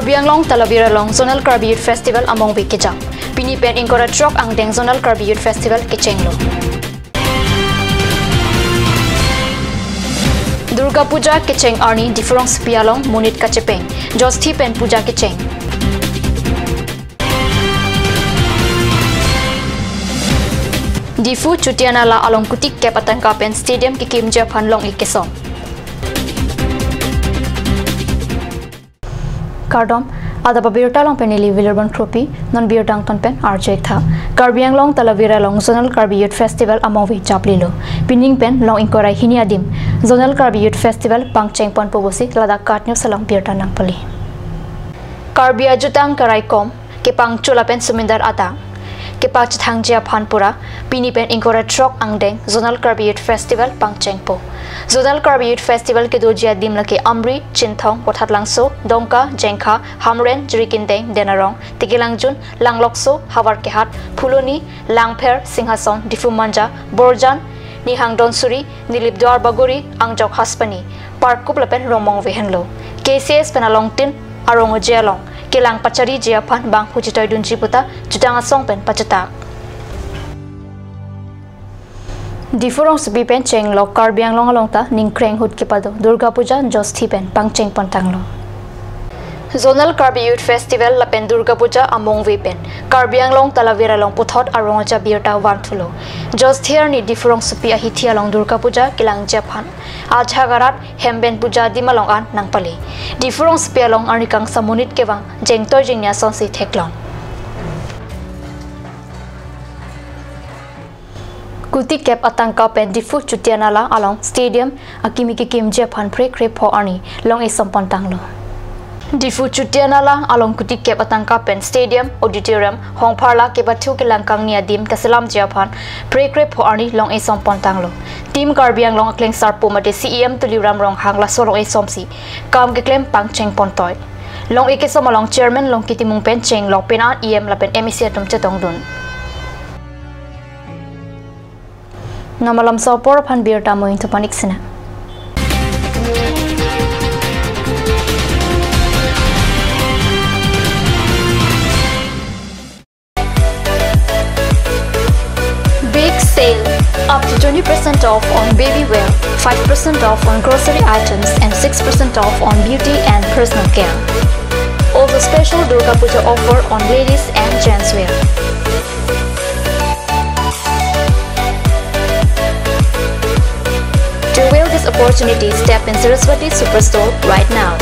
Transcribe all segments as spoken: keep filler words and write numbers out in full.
Karbi Anglong Talavera along Zonal Karbi Youth Festival amongve kejam. Pini pen ingkoi ra throk angdeng Zonal Karbi Youth Festival kechenglo. Durga Puja kecheng arni Diphu rongsopi along monit kachepeng, josthi pen puja kecheng. Diphu Chutianala along kuti kep atangka pen stadium kekimji aphan long-e kesom. Kardom, adap abirta along pen neli William Kropi, non birta angton pen arju-ik tha. Karbi Anglong Talavera along Zonal Karbi Youth Festival amongve chaplilo. Pining pen long ingkoi ra hini adim Zonal Karbi Youth Festival pangcheng ponpo pusi ladak KAT News along birta nangpali. Karbi ajutang karaikom, kepangcho lapen sumindar atang kepachethangji aphan pura, pini pen ingkoi ra throk angdeng Zonal Karbi Youth Festival pangchengpo. Zonal Karbi Youth Festival kedoji adim lake Amri, Chinthong, Vothatlangso, Dongka, Jengkha, Hamren, Jirikindeng, Denarong, Tekelangjun, Langlokso, Howraghat, Phuloni, Langpher, Singhason, Diphu Manja, Borjan, Nihang Donsuri, Nilip Duar Bagori, Angjok Haspani, Parkup lapen Rongmongve henlo. K C S pen alongtin arong-oje along kelang pachariji aphan bangphu chetoidunji puta jutang asong pen pachetak. Diphu rongsopi pen chenglok Karbi Anglong along ta ningkreng ahut kepado Durga Puja josthi pen pangcheng pontanglo. Zonal Karbi Youth Festival lapen Durga Puja amongve pen Karbi Anglong Talavera along puthot arong-oje abirta vanthulo. Josthi arni Diphu rongsopi ahithi along Durga Puja kelangji aphan ajahak arat hem pen puja adim along an nangpale. Diphu rongsopi along arni kangsam monit kevang jengtoi jengni asonsi theklong. Kuti kep atangka pen Diphu Chutianala along stadium akimi kekimji aphan phrekre pho arni long-e som pontanglo. Diphu Chutianala along kuti kep atangka pen stadium, auditorium, hongpharla kepathu kelang kangni adim kaselamji aphan phrekre pho arni long-e som pontanglo. Team Karbi Anglong akleng sarpo mate C E M Tuliram Ronghang laso long-e somsi kam keklem pangcheng pontoi. Long-e kesom along Chairman Longki Timung pen chenglok penang E M lapen M A C atum chetongdun. Namalam sopor aphan birta mo ingthupanik sina. Big sale. Up to twenty percent off on baby wear, five percent off on grocery items, and six percent off on beauty and personal care. Also special Durga Puja offer on ladies and gents wear. To avail this opportunity, step in Saraswati Superstore right now.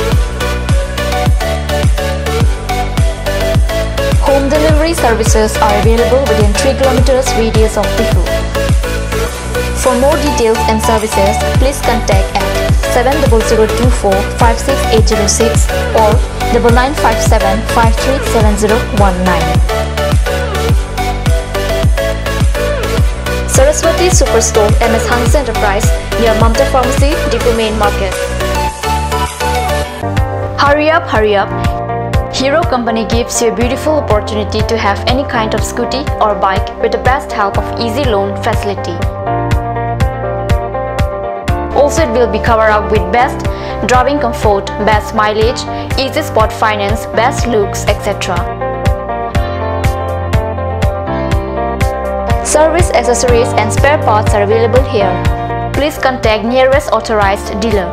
Home delivery services are available within three kilometers radius of Diphu. For more details and services, please contact at seven double zero two four five six eight zero six or double nine five seven five three seven zero one nine. Saraswati Superstore, M S Hanse Enterprise, near Mamta Pharmacy, Diphu Main Market. Hurry up, hurry up. Hero Company gives you a beautiful opportunity to have any kind of scooty or bike with the best help of easy loan facility. Also, it will be covered up with best driving comfort, best mileage, easy spot finance, best looks, et cetera. Service accessories and spare parts are available here. Please contact nearest authorized dealer.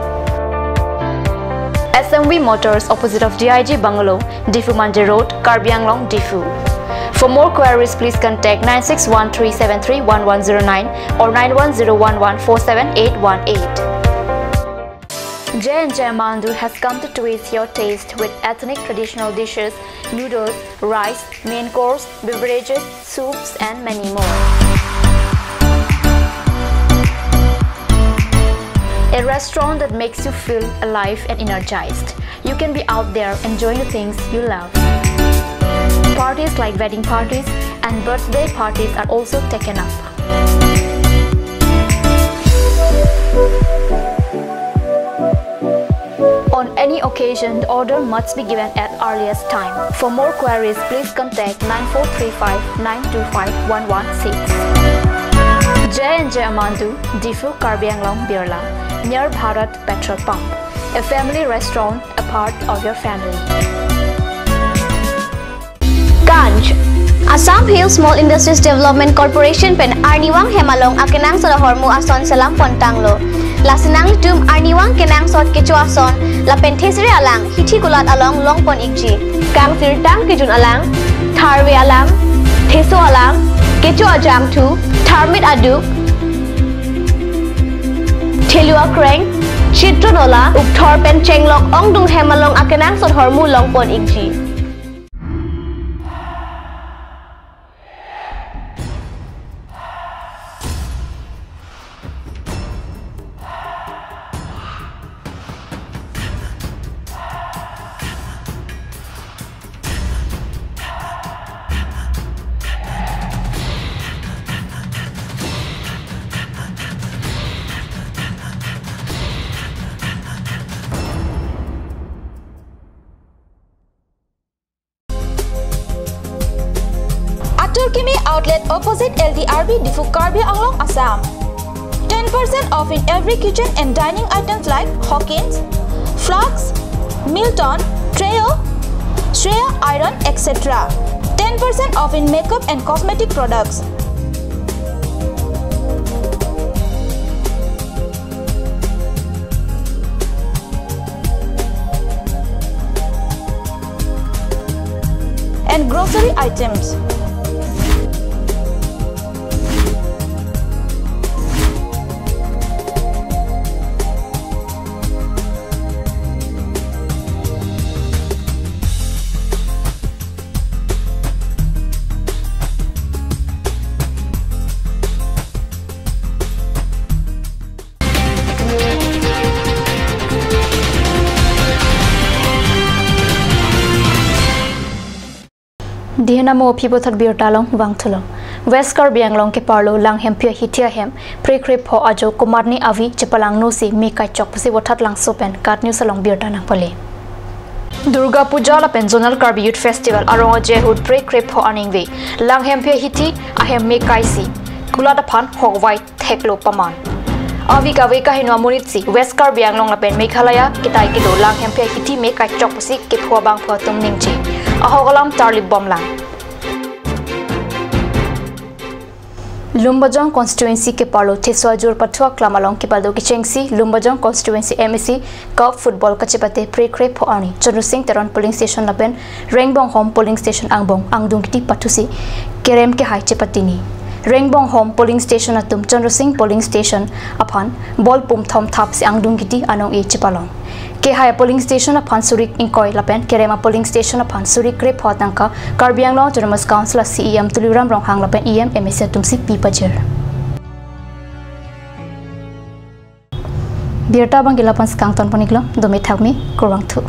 S M V Motors, opposite of D I G Bungalow, Diphu Manje Road, Karbi Anglong, Diphu. For more queries, please contact nine six one three seven three one one zero nine or nine one zero one one four seven eight one eight. J and J Mandu has come to twist your taste with ethnic traditional dishes, noodles, rice, main course, beverages, soups, and many more. A restaurant that makes you feel alive and energized. You can be out there enjoying the things you love. Parties like wedding parties and birthday parties are also taken up. On any occasion, the order must be given at earliest time. For more queries, please contact nine four three five nine two five one one six. J and J Amandu, Diphu, Karbi Anglong, Birla, near Bharat Petrol Pump. A family restaurant, a part of your family. Ganj. Assam Hill Small Industries Development Corporation pen arnivang hem along akenangsot ahormu ason selam pontanglo. Lasi nanglitum arnivang kenangsot kecho ason lapen thesere alang hithi kulat along longpon ikji. Kangsirtang kejun alang, tharve alang, theso alang, kecho ajangthu, tharmit aduk, thelu akreng, chitron ola, ukthor pen chenglok ongdung hem along akenangsot ahormu longpon ikji. Atur Kimi Outlet, opposite L D R B, Diphu, Karbi Anglong, Assam. Ten percent off in every kitchen and dining items like Hawkins, flasks, Milton, Treo, Shreya iron, et cetera. Ten percent off in makeup and cosmetic products. And grocery items. Dihena mo aphi puthot birta along vangthulo. West Karbi Anglong keparlo Langhemphu ahithi ahem phrekre pho ajo komatne avi chepalangno si me kaichok pusi Vothatlangso pen KAT News along birta nangpale. Durga Puja lapen Zonal Karbi Youth Festival arong aje ahut phrekre pho aningve Langhemphu ahithi ahem me kaisi kulat aphan hokvai theklo paman. Avi kave kaheno amonit si West Karbi Anglong lapen Meghalaya kitai kilo Langhemphu ahithi me kaichok pusi kepho abangphu atum ningje. Ahok alam tarlip bomlang. Lumbajong constituency keparlo theso ajur pathu aklam along kepado kechengsi Lumbajong constituency M A C Cup football kachepate phrekre pho arni Chandra Singh Teron polling station lapen Rengbonghom polling station angbong angdung kiti pathusi kerem kehai chepatini. Rengbonghom polling station atum Chandra Singh polling station aphan ball pum thom thapsi angdung kiti anong-e chepalong. Kehai polling station aphan suri ingkoi lapen kerem a polling station aphan suri kre pho tangka Karbi Anglong Autonomous Council a C E M Tuliram Ronghang lapen E M M A C atumsi pi pajir. Birta abang ke la-an si kangton pon-iklo, dome thakme, kurvangthu.